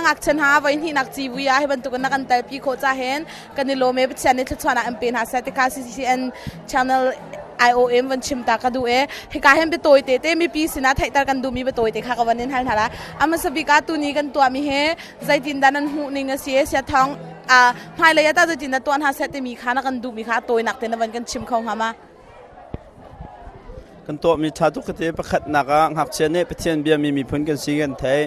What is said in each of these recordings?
Ngakchia hna voi hnihnak civui ah hi bantuk in na kan telpi khawh ca hin kan i lawm e. Pathian nih thluachuahnak in pe hna seh ti kha CCN channel IOM van chim ta ka duh e. Hika hin biatawi te te mipi sinah theihter kan duhmi biatawi te kha ka van in hal hna la. A hmasa bik ah tuni kan tuahmi hi zeitindah nan hmuh ning a si e? Sia thawng hmailei ah tah zeitindah tuah hna seh timi kha na kan duhmi kha a tawinak te na van kan chim kho hnga ma? Kan tuahmi ṭha tuk te pakhatnak ah ngakchia nih Pathian biami miphun kan si kan theih.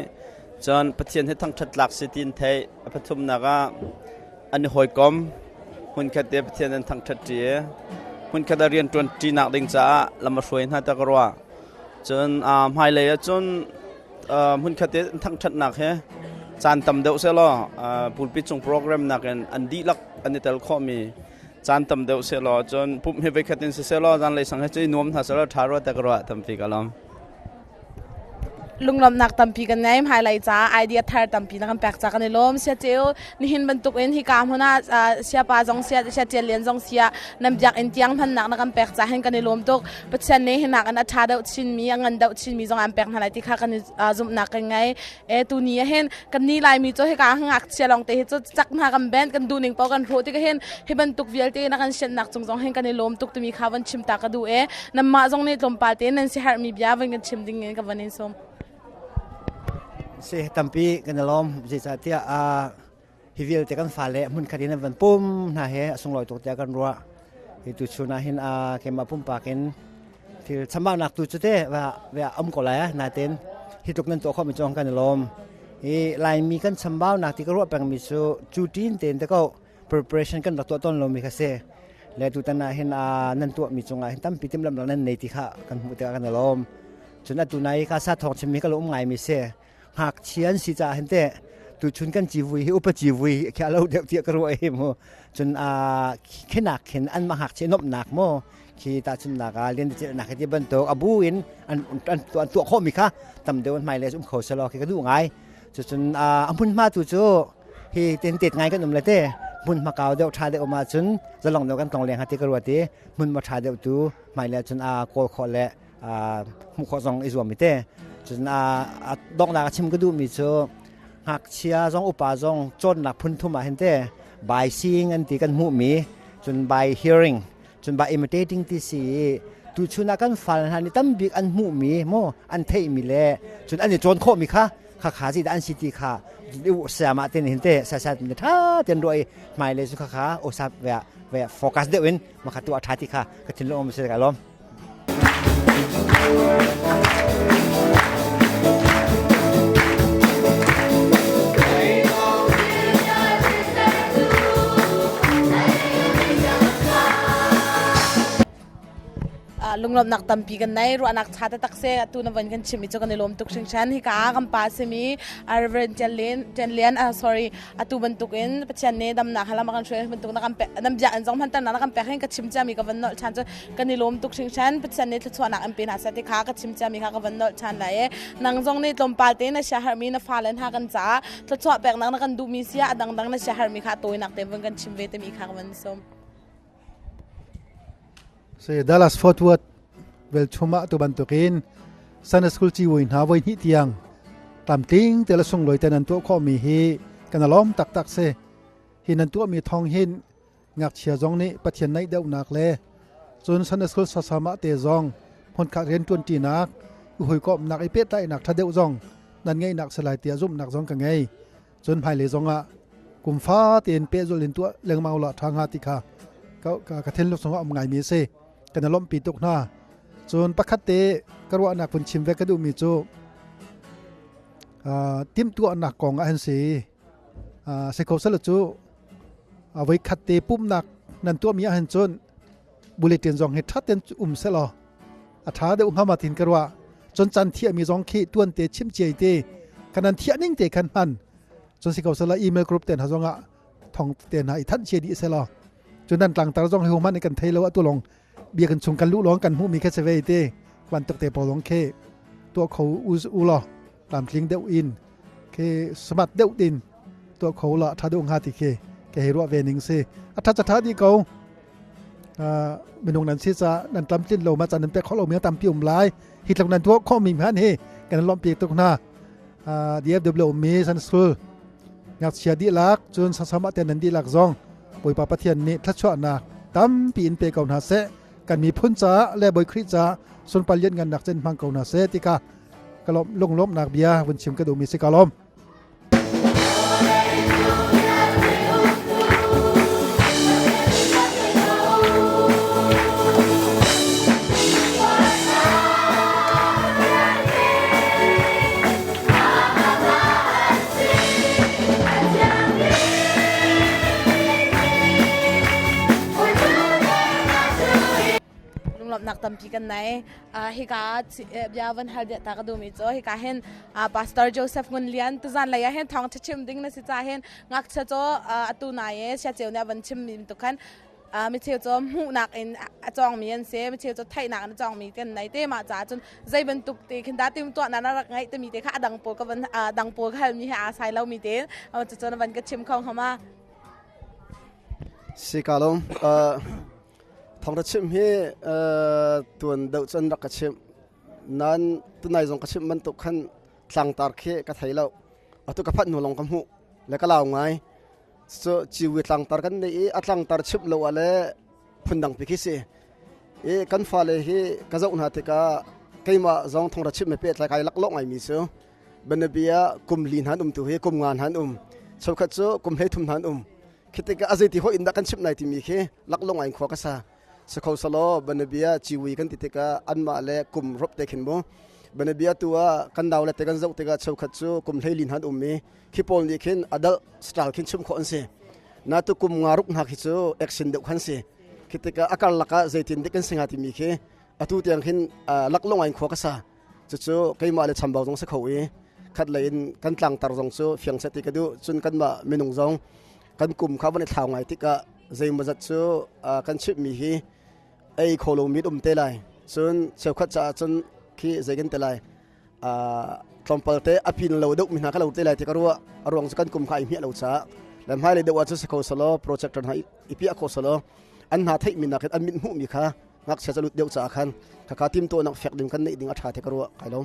Cun Pathian hi thangṭhat tlak si ti an theih. A pathumnak ah an i hawikom. Hmunkhat te Pathian an thangṭhat ṭi i hmunkhat ah rian ṭuan ṭinak ding caah lam a hruai hna ta ka ruah. Cun hmailei ah cun hmunkhat te thangṭhatnak hi caan tam deuh sehlaw pulpit cung program nakin an dihlak an i tel khawhmi caan tam deuh sehlaw, cun pumh hi voikhat in sisehlaw zanlei sang hi cu i nuam hna sehlaw ṭha rua te ka ruah. Tampi ka lawm. Lunglawmhnak tampi kan ngei. Hmailei caah idea thar tampi na kan pek ca kan i lawm. Sia ceu, nihin bantuk in hika hmun ah siapa zong sia, sia tial lian zong sia, nan biakinn tiang hmannak na kan pek ca hin kan i lawm tuk. Pathian nih hinak in a ṭha deuh chinmi, a ngan deuh chinmi zong an pek hna lai ti kha kan i zumhnak kan ngei e. Tu ni ah hin kan ni Laimi cu hika ngakchia lawng te hi cu cak hna kan ben, kan duhning paoh kan hrawh tik hin hi bantuk vialte na kan siannak cung zong hin kan i lawm tuk timi kha van chim ta ka duh e. Nanmah zong nih tlawmpal te nan siaherhmi bia van kan chim ding in ka van in sawm. Si, tampi kan i lawm. Zeicahtiah hi vialte kan fale hmun khat in an van pum hna he a sunglawi tuk tiah kan ruah. Hi tu chun ah hin keimah pumpak in thil chambaunak tu cu te va um ko lai nain hi tluk nan tuah khawh mi cu kan i lawm. Hi Laimi kan chambaunak ti ka ruah pengmi cu cu tin tein te ko preparation kan rak tuah tawn lomi kha si le tutan ah hin nan tuahmi cungah hin tampi timhlamhnak nan nei ti kha kan hmuh tikah kan i lawm. Cun atu nai ka sa thawng chimmi ka lo um ngaimi si. Ngakchia an si caah hin teh tuchun kan civui hi upa civui khi a lo deuh tiah ka ruah hi mu. Cun khinak khin an mah ngakchia nuamhnak mu khi tahchunhnak ah lentecelhnak hi ti bantuk a bu in an an tuah khawhmi kha tam deuh an hmailei um kho selaw khi ka duh ngai. Cucun a hmunhma tu cu hi ten tet ngai kan um le te hmunhma kau deuh ṭha deuh um ahcun zalong deuh kan tlong leng ha ti ka ruat i hmunhma ṭha deuh tu hmailei ahcun a kawl khawh le hmuh khawh zong i zuam i te. Cun a donghnak a chim ka duhmi cu ngakchia zong upa zong cawnnak phun thum ah hin te by seeing an ti kan hmuhmi, cun by hearing, cun by imitating ti si. Tu chun ah kan fal hna nih tambik an hmuhmi maw, an theihmi le cun an i cawn khawhmi kha kha kha zi dah an si ti kha sayama ten hin te sa sa tha ten ruah i hmailei cu kha kha osa ve ve focus deuh in makha tu a tha ti kha ka thinlung um si ka lawm. Lunglawmhnak tampi kan nei. Ruahnak ṭha taktak si. Atu na von kan chim i cu kan i lawm tuk hringhran. Hika ah kan pa simi Reverend Chen Lian, sorry, atu bantukin Pathian nih damnak halam a kan hruai bantuk na kan pek, nan bia in zong hmanternak na kan pek hin ka chim ciami ka van nolh ṭhan cu kan i lawm tuk hringhran. Pathian nih thluachuahnak in pe hna seh ti kha ka chim ciami kha ka van nolh ṭhan lai i nang zong nih tlawmpal te na siaherhmi na fale hna kan caah thluachuah peknak na kan duhmi sia a dangdang na siaherhmi kha tawinak te van kan chim ve timi kha ka van sawm. Si Dallas Fort Worth velchum ah tu bantukin Sunday School ciwui hna voi hnih tiang tlamtling te le sunglawi te nan tuah khawhmi hi kan alawm taktak si. Hi nan tuahmi thawng hin ngakchia zong nih Pathian naih deuhnak le cun Sunday School sasama te zong hmunkhat rianṭuanṭinak, i hawikomhnak, i pehtlaihnak ṭha deuh zong nan ngeihnak si lai tiah zumhnak zong ka ngei. Cun hmailei zong ah kum fa tein pehzulh in tuah lengmang la ṭha hnga ti kha ka thinlung chungah um ngaimi a si. Kan i lawmhpi tuk hna. Cun pakhat te ka ruahnak vun chim ve ka duhmi cu timhtuahnak kong ah hin si. Si kho sel cu voikhat te pumhnak nan tuahmi ahhin cun bulletin zong hi ṭha tein um selaw a ṭha deuh hnga ma tin ka ruah. Cun can thiahmi zong khi tuan te chim ciai te kan an thiah ning te khan hman cun si ko sela email group te hna zong ah thong te hna i thanh cia dih selaw cun nan tlangtar zong hi hman kan thei lo atu long bia kan chung kan luh lawng kan hmuhmi kha si ve te bantuk te pawl zong khi tuah kho u law tlamtling deuh in khi smart deuh din tuah kho la tha deuh hnga ti khi ke hei ruah ve ning si. A tha tha di ko. Minung nan si ca nan tlamtlin lo ma chan nan pek kho lo mi tampi um lai. Hi tluk nan tuah kho mi han hi kan lawmh pi tuk hna. DFW mi Sun School. Ngakchia dihlak cun sasam ah te nan dihlak zong Bawipa Pathian nih thluachuahnak tampi in pe ko hna seh. Kan miphun caah le Bawi Khrih caah sunpar lianngannak cen hmang ko hna seh ti kha ka lawm lunglawmhnak bia vun chim ka duhmi si ka lawm. Lunglawmhnak tampi kan nei. Hika bia van hal bia ta ka duhmi cu hika hin Pastor Joseph Ngun Lian tuzan lei ah hin thawng chim ding na si ca hin ngakchia cu atu nai e sia ceu nih a van chim mi tu khan micheu cu hmuhnak in a cawngmi an si micheu cu theihnak in a cawngmi kan nei te mah caah cun zei bantuk te khin dah tim tuah na rak ngaih timi te kha a dang pawl ka van dang pawl ka halmi he aa sai lomi te cucun van ka chim kho hama Si ka lawm. Thawngtha chim hi tuan deuh cun rak ka chimh. Nan tunai zong ka chimh bantuk khan tlangtar khi ka thei lo. Atu ka phanh hnu lawng ka hmuh le ka lau ngai. Cu ciwi tlangtar kan nei i a tlangtar chimh lo ah le phundang pi khi si. I kan fale hi ka zoh hna tikah keimah zong thawngtha chimh me pehtlai kai laklawh ngaimi cu banabia kum li hna an um tu hi kum nga hna an um. Cheukhat cu kum 13 hna an um. Khi tikah a zeiti hoi in dah kan chimh lai timi khi laklawng in khua ka sa. Sakho salo banabia ciwi kan ti tikah anmah le kum rop te khin mu. Banabia tu ah kan nau le te kan zoh tikah cheukhat cu kum 14 han um i khi pawl nih khin adult style khin chim khawh an si. Na tu kum nga ruk hna khi cu action deuh khan si. Khi tikah a karlak ah zeitin dik kan si nga timi khi atu tiang khin laklawng in khua ka sa. Cucu keimah le chambau zong si kho i khat lei in kan tlangtar zong cu fiang seh ti ka duh. Cun kanmah minung zong kan kum kha van i thlau ngai tikah zeimawzat cu kan chimhmi hi ei kho lomi um te lai. Cun cheukhat caah cun khi zei kan ti lai tlawmpal te a pin lo deuh mi hna ka lo te lai ti ka ruah. A ruang cu kan kum kha ai hmiah lo caah le hmailei deuh ah cun si kho selaw projector hna i piah kho selaw an hna theihmi nakin an mit hmuhmi kha ngakchia calut deuh caah khan khakha timtuahnak fek ding kan neih ding a ṭha te ka ruah kai lo.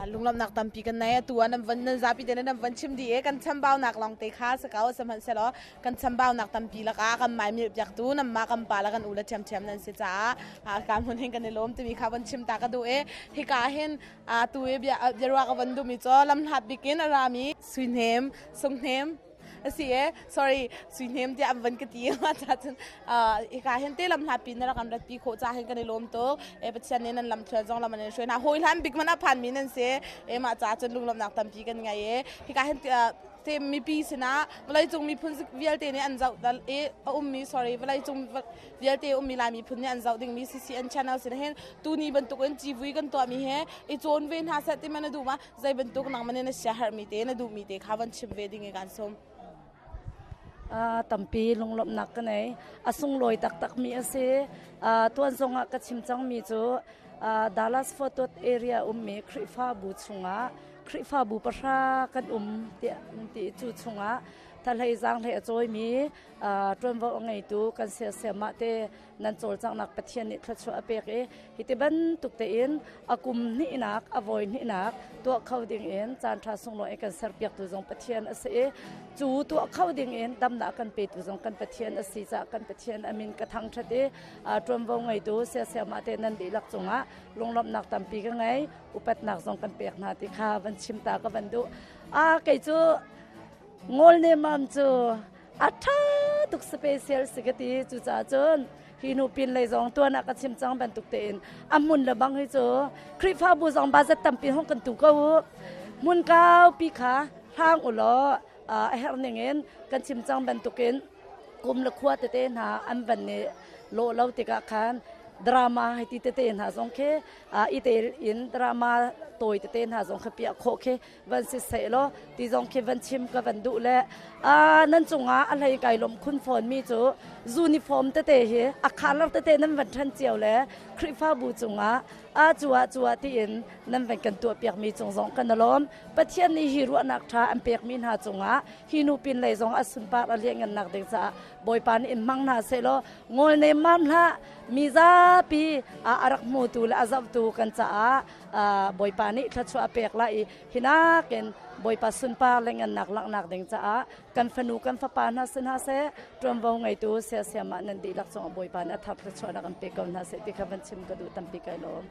Lunglawmhnak tampi kan nei. Atu ah nan van nan zapi te nan van chim dih i kan chambaunak lawng te kha si ko sihmanhsehlaw kan chambaunak tampi lakah kan mai milh piaktu nanmah kan pa le kan u le ṭhiamṭhiam nan si caah ka hmun hin kan i lawm timi kha van chim ta ka duh i hika hin tu i bia biaruah ka van duhmi cu lamhlat bikin a rami Suihnem Sunghnem A si e, sorry, suihnem tiah an van ka ti. Cun hika hin te lam hlapi na rak kan rat pi khawh ca hin kan i lawm tuk. E Pathian nih nan lam thluan zong lam an in hruai hna. Hawi hlan bik man a phan mi nan si. E mah ca cun lunglawmhnak tampi kan ngei e. Hika hin te mipi sinah vawleicung miphun vialte nih an zoh dal i a ummi sorry vawleicung vialte ummi Lai miphun nih an zoh dingmi CCN channel sin hin tuni bantukin civui kan tuahmi he i cawn ve hna seh ti man a duh ma zei bantuk nangmah nih na siaherhmi te na duhmi te kha van chim ve ding i kan sawm. Tampi lunglawmhnak ka nei. A sunglawi taktakmi a si. Tuan zongah ka chim cangmi cu Dallas Fort Worth area ummi Khrihfabu chungah Khrihfabu pahra kan um tiah ti cu chungah thahlei zaanghlei a cawimi ṭuanvo a ngeitu kan siasiamah te nan cawlcanghnak Pathian nih thluachuah a pek i hiti bantuk tein a kum hnihnak a vawi hnihnak tuah kho ding in caan ṭha sunglawi kan serpiaktu zong Pathian a si i cu tuah kho ding in damnak kan petu zong kan Pathian a si caah kan Pathian a min ka thangṭhat i ṭuanvo ngeitu siasiamah te nan dihlak cungah lunglawmhnak tampi ka ngei upatnak zong kan pek hna ti kha van chim ta ka van duh a kei cu ngol ne mam cu a ṭha tuk special si ka ti cucaah cun hi nu pin lei zong tuan ah ka chim cang bantuk tein a hmun le bang hi cu Khrihfabu zong bazat tampi hong kan tu ko u hmun kau pi kha hlang u law a herh ning in kan chim cang bantukin kum le khua tete hna an van ni lawh lo tikah khan. Drama hei ti tete hna zong khi i tel in drama tawi tete hna zong khi piah khawh khi van si seh law ti zong khi van chim ka van duh le nan cungah a hlei kai lawm khun fawn mi cu uniform tete hi a color tete nan van ṭhan cio le Khrihfabu cungah a cuah cuah tiin nan van kan tuah piak mi cung zong kan lawm. Pathian nih hi ruahnak ṭha an pek mi hna cungah hi nu pin lei zong a sunpar a lianngannak ding caah Bawipa nih in hmang hna seh law ngol nem mam hlah. Mi zapi a rak hmutu le a zohtu kan caah Bawipa nih thluachuah a pek lai i hinakin Bawipa sunpar le ngannak langhnak ding caah kan fanu kan fapa hna si hna seh, ṭuanvo ngeitu siasiam ah nan dihlak cungah Bawipa nih a thar thluachuahnak an pe ko hna seh ti kha van chim ka duh. Tampi kai lawm.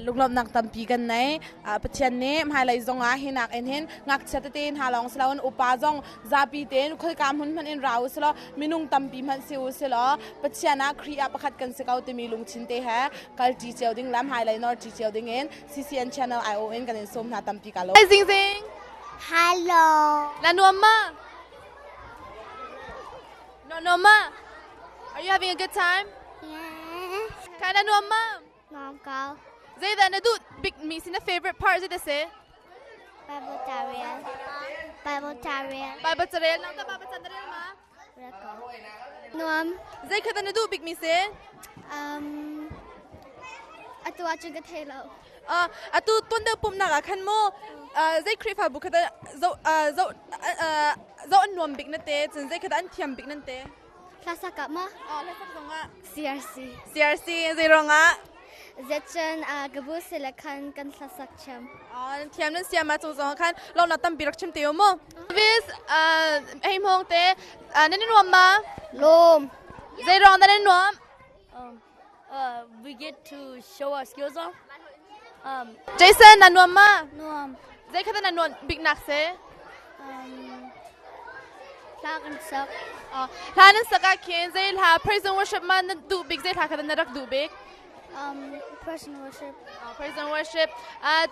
Lunglawmhnak tampi kan nei. Pathian nih hmailei zongah hinak in hin ngakchia tete hna lawng si loin upa zong zapi tein khoika hmun hmanh in ra u silaw, minung tampi hmanh si u silaw, Pathian ah Khrih ah pakhat kan si ko timi lungthin te he kal ṭi cio ding le hmailei nor ṭi cio ding in CCN Channel IO in kan in sawm hna. Tampi ka lawm. Hi Zing Zing. Hello. Na nuam ma? No nuam ma? Are you having a good time? Yes. Kai na nuam ma? Nuam ko. Zeidah na duh bik mi si, na favorite part zei dah si? Bible carel. Bible carel. Bible carel. Nang ta Bible can na rel ma? Rel ko. Nuam. Zei kha dah na duh bik mi si? Atu ahcun ka thei lo. Atu tuan deuh pumhnak ah khan mu zei Khrihfabu kha dah zoh zoh zoh an nuam bik na te, cun zei kha dah an thiam bik nan te? Hlasak ah ma? Hlasak zong ah. CRC. CRC zei ruang ah? Zetcun kabu sile khan kan hlasak thiam. Nan thiam nan siam ah cung zong khan lawmnak tampi rak chim te u mu. Vis hei hmong te nan i nuam ma? Lawm. Zei ruang dah nan i nuam? We get to show our skills off. Jason, na nuam ma? Nuam. Zei kha na nuam bik nak se? Hla kan sak. Hla nan sak ah khin zei hla, praise and worship ma na duh bik, zei hla kha na rak duh bik? Praise and worship. Praise and worship.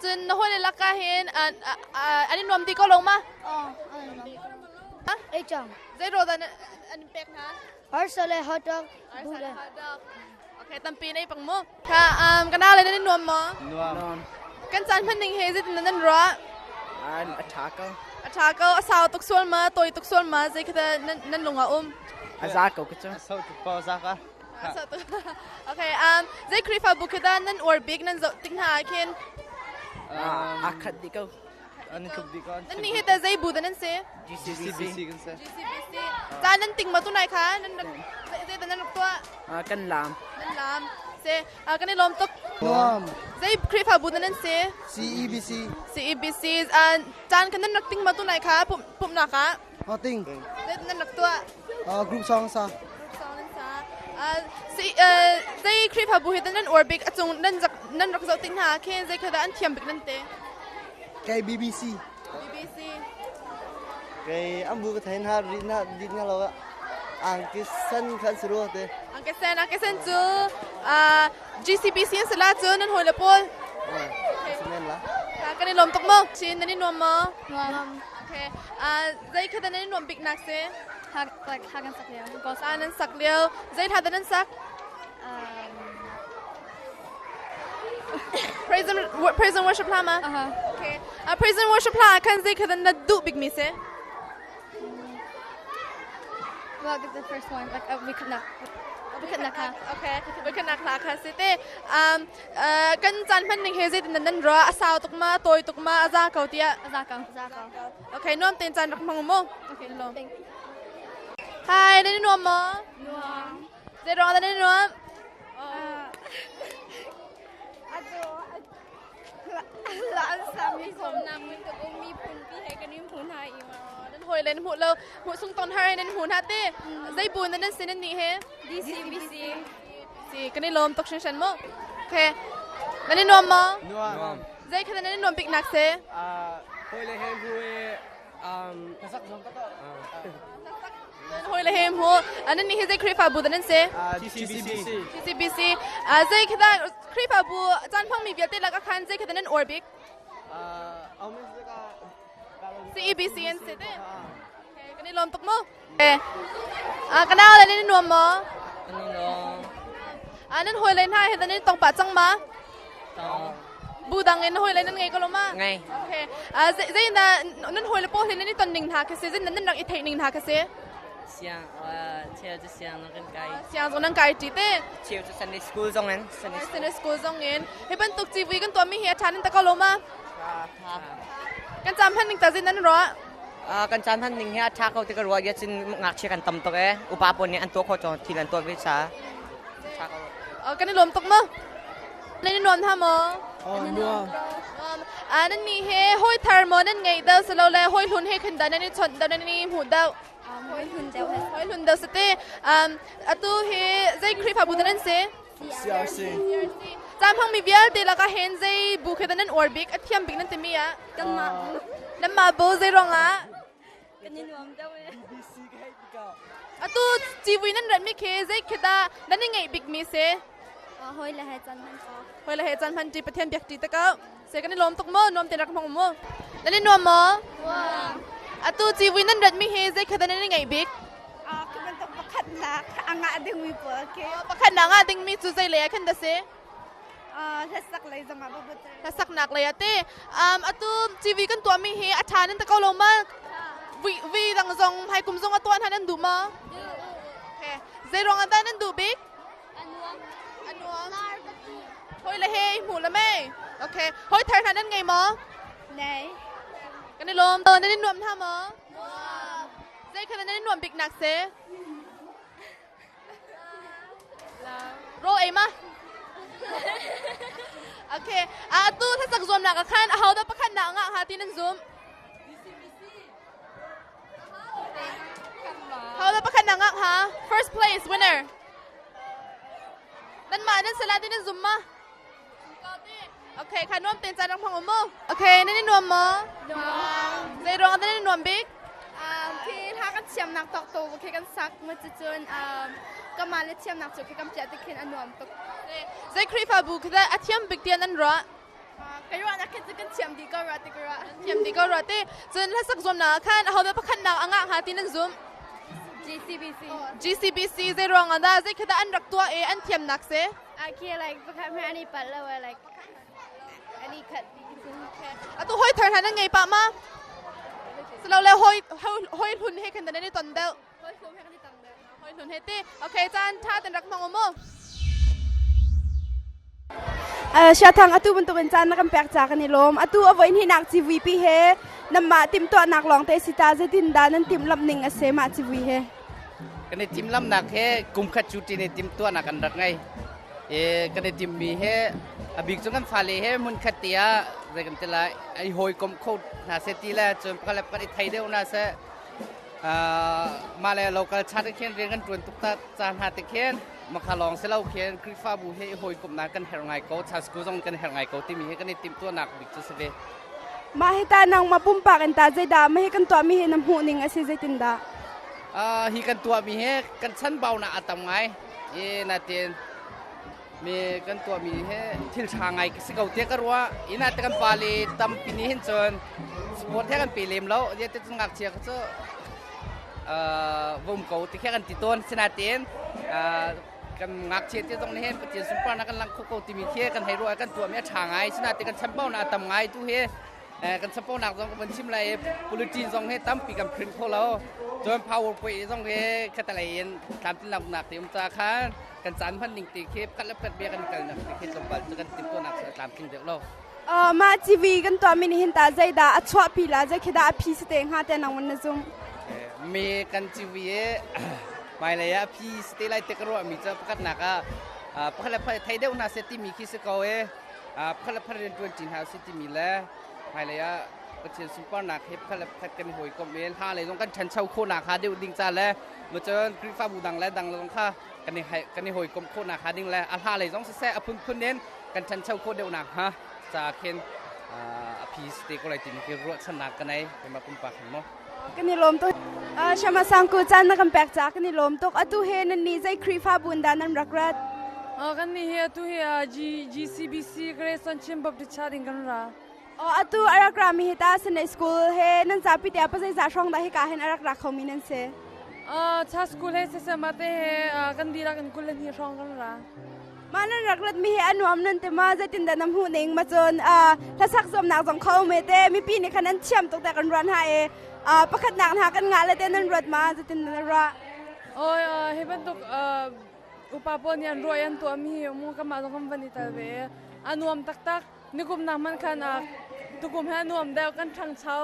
Cun na hawi le lak ah hin an i nuam ti ko lo ma? Oh, an i nuam. Ei chang. Zei ro dah an pek hna? Arsa le hot dog. Arsa le hot dog. Okay, tampi nei pang mu. Ka kana le nan nuam maw? Nuam. Kan caan hman ning he zeitin nan ruah? An a tha ko. A tha ko, a sau tuk sual ma, toi tuk sual ma, zei kha nan nan lung ah um? A za ko ka cu. A sau tuk ko za ka. Okay, zei Khrihfabu khi dah nan uar bik, nan zoh tik hna ah khin? A khat dih ko. An tluk dih ko. Nan nih hi teh zei bu dah nan si? GCBC kan si. GCBC. Ca nan ting ma tunai kha? Nan rak zei dah nan rak tuah? Kan laam. Nan laam. Se, kan i lawm tuk. Nuam. Zei Khrihfabu dah nan si? CEBC. CEBC. Caan kan nan rak ting ma tunai kha pumhnak ah? Ting. Zei nan rak tuah? Group song sa. Group song nan sa. Zei Khrihfabu hi nan uar bik, a cung nan nan rak zoh tik hna khin zei kha dah an thiam bik nan te? Kei BBC. BBC. Kei an bu ka thein ha ri na dit nga lo ang ki san khan suru te. Ang ke sen, ang ke sen cu GCBC an sala cu nan hoi le pawl. Simen la. Kan i lawm tuk mo. Chin nan i nuam maw? Nuam. Okay. Zei kha nan i nuam bik nak si? Like hla kan sak lio. Hla nan sak lio. Zei hla dah nan sak? Praise and, praise and worship hla ma? Uh-huh. Okay. Praise and worship hla khan zei kha na duh bik mi si? Well, the first one, like we could not. We could not. Okay. We could not kha si te. Kan caan hman ning he zeitin nan ra a sau tuk ma, tawi tuk ma, a za ko tiah? A za ko. Za ko. Okay, nuam tein caan rak hmang mu. Okay, Lawm. thank you. Hi, nan i nuam maw? Nuam. Zei ruang dah nan i nuam? Nan hawi le nan hmuh lo, hmuh sung ton har nan hmu hna te. Zei bu nan si nan nih he? DCBC. Si, kan i lawm tuk hringhran mu. Okay. Nan i nuam maw? Nuam. Zei kha nan i nuam bik nak si? Hawi le he hu Hawi le he hu. Nan nih hi zei Khrihfabu dah nan si? GCBC. GCBC. Zei kha dah Khrihfabu caan hmangmi vialte lakah khan zei kha dah nan uar bik? CEBC an si te. Okay, kan i lawm tuk mu. Ka nau le nan i nuam maw? An i nuam. Nan hawi le hna he nan in tong pah cang ma? Bu dang in hawi le nan ngei ko lo ma? Ngei. Okay. Zei na nan hawi le pawl he nan i ton ning hna khi si, zei nan rak i theih ning hna khi si? Siang cheu cu siang kan kai. Siang zong nan kai ṭi te. Cheu cu Sunday school zong in. Sunday school zong in. Hi bantuk civui kan tuah mi hi a ṭha nan ta ko lo ma? Kan cam hman ning ta zin nan ruah? Kan caan hman ning hi a ṭha ko ti ka ruah ya cun ngakchia kan tam tuk e. Upa pawl nih an tuah khawh cawng thil an tuah ve ca. Ṭha ko. Kan i lawm tuk ma? Nan i nuam hna maw? Nuam. Nan nih he hawi thar maw nan ngeih deuh silole hawi hlun he khin dah nan i chawnh deuh nan i hmuh deuh? Hawi hlun deuh. Hawi hlun deuh si te. Atu hi zei Khrihfabu dah nan si? CRC. Caan hmangmi vialte lakah hin zei bu khi dah nan uar bik, a thiam bik nan timi ah? Kanmah bu. Nanmah bu zei ruangah? Kan i nuam deuh e. Atu civui nan ratmi khi zei khi dah nan i ngeih bikmi si? Hawi le he caan hman Hawi le he caan hman ṭi Pathian biak ṭi te ko. Se kan i lawm tuk maw? Nuam te rak hmang mu. Nan i nuam maw? Atu civui nan ratmi hi zei khi dah nan i ngeih bik? Khi bantuk pakhatnak a ngah dingmi pawl khi. Pakhatnak a ngah dingmi cu zei lei ah khin dah si? Hlasak lei zong ah babut. Hlasaknak lei ah te. Atu TV kan tuahmi hi a ṭha nan ti ko lo ma? Vi dang zong hmaikum zong a tuah hna nan duh ma? Okay. Zei ruang ah dah nan duh bik? A nuam. A nuam. Hoi le he hmu le mei. Okay. Hoi thar hna nan ngei maw? Nei. Kan i lawm. Nan i nuam hna maw? Zei kha nan i nuam bik nak si? Rawl ei ma? Okay. Atu thlasak zuamnak ah khan aho dah pakhat nak ngah hnga ti nan zum? Ho dah pakhat nak ngah hnga? First place winner. Nan mah nan sala ti nan zum ma? Okay, kha nuam ten caan rak hmang mu. Okay, nan i nuam maw? Nuam. Zei ruang ah nan i nuam bik? Khi hla kan thiamnak tok to khi kan sak ma cucun kamah le thiamnak cu khi kan piah tik khin a nuam tuk. Zei Khrihfabu khi dah a thiam bik tiah nan ruah? Ka ruahnak khi cu kan thiam dih ko rua ti ka ruah. Thiam dih ko rua ti. Cun hlasak zuamnak ah khan aho dah pakhatnak a ngah hnga ti nan zum? GCBC. GCBC zei ruang ah dah zei khi dah an rak tuah i an thiamnak si? Khi like pakhat hmanh an i palh lo like an i khat. Atu hoi thar hna nan ngei pah ma? Silole hoi hoi hlun he khan nan i ton deuh. Hoi hlun he kan i tong deuh. Hoi hlun he ti. Okay, caan tha ten rak hmang mu. Siathang atu bantukin caan na kan pek ca kan i lawm. Atu a voin hi nak civui pi he namah timhtuahnak lawng te si ta zeitin dah nan timhlamh ning a si mah civui he? Kan i timhlamhnak he kum khat cu ṭin i timhtuahnak kan rak ngei. E, kan i timmi he a bik cu kan fale he hmun khat te ah zei kan ti lai ai hawikom kho hna seh ti le cun pakhat le pakhat i thei deuh hna seh mah le local chat khin rian kan ṭuan tuk ta ca hna te khin makha lawng si lo khin Khrihfabu he i hawikomhnak kan herh ngai ko church school zong kan herh ngai ko timi hi kan i timhtuahnak bik cu si ve. Mah hi ta nangmah pumpak in ta zeidah mah hi kan tuahmi hi na hmuh ning a si zeitindah? Hi kan tuahmi hi kan chanbaunak a tam ngai. I natin mi kan tuahmi hi thil ṭha ngai si ko tiah ka ruah. I natin kan pale tampi nih hin cun sport he kan pe lem lo. Te cun ngakchia cu vum ko ti kha kan ti tawn. Sinain kan ngakchia te zong nih hin Pathian sunparnak kan lang kho ko timi khi kan hei ruah kan tuahmi a ṭha ngai. Sinain kan chambaunak a tam ngai tu hi kan chambaunak zong kan chim lai bulletin zong hi tampi kan print kho lo. Cun PowerPoint zong hi khatalei in tlamtlinlonak te um ca khan kan caan hman ning ti khi pakhat le pakhat bia kan kalnak ti khi tlawmpal cu kan timhtuahnak cu a tlamtling deuh lo. Mah TV kan tuahmi nih hin ta zeidah a chuahpi la zei khi dah a phi si te hnga te nang na zum? Mi kan TV i hmailei ah a phi si te lai te ka ruahmi cu pakhatnak ah pakhat le pakhat thei deuh hna seh timi khi si ko i pakhat le pakhat rianṭuan ṭi hna usih timi le hmailei ah Pathian sunparnak he pakhat le pakhat kan i hawikomh i hla lei zong kan ṭhancho khawhnak hnga deuh ding ca le cun Khrihfabu dang le dang zong kha kan i hawikomh khawhnak hnga ding le a hla lei zong siseh a phunphun in kan ṭhancho khawh deuhnak hnga ca khin a phi te ko lai timi khi ruahchannak ka nei keimah pumpak hin mu. Kan i lawm tuk. Shama Sangku caan na kan pek ca kan i lawm tuk. Atu he nan nih zei Khrihfabu in dah nan rak rat? Kan nih hi atu hi GCBC Grayson Chin Baptist Church in kan ra. Atu a rak rami hi ta Sunday School he nan zapi te pa zeizah hrawng dah hika hin a rak ra khomi nan si? Cha school he sisema te he kan dihlak in 22 hrawng kan ra. Mah nan rak rat mi hi a nuam nan ti ma zeitindah na hmuh ning ma cun hlasak zuamnak zong kho me te mipi nih khan an thiam tuk te kan ruan ha e pakhatnak hna kan ngah le te nan ruat ma zeitin nan ruah? Oi hi bantuk upa pawl nih an ruah i an tuah mi hi mu kanmah zong kan van i tel ve a nuam taktak. Nikum nak hmanh khan tukum he a nuam deuh kan ṭhangcho.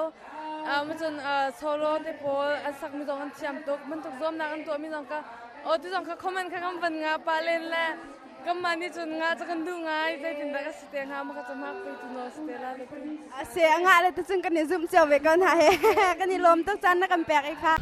Cun solo te pawl an sakmi zong an thiam tuk. Bantuk zuamnak an tuahmi zong ka aw ti zong kha comment kha kan van nga pa len le kanmah nih cun nga cu kan duh ngai zeitindah ka si te hnga ma ka cu hmak pei tu no si te la le ti. Se a ngah le tu cun kan i zumh cio ve ko hna he kan i lawm tuk caan na kan pek i kha.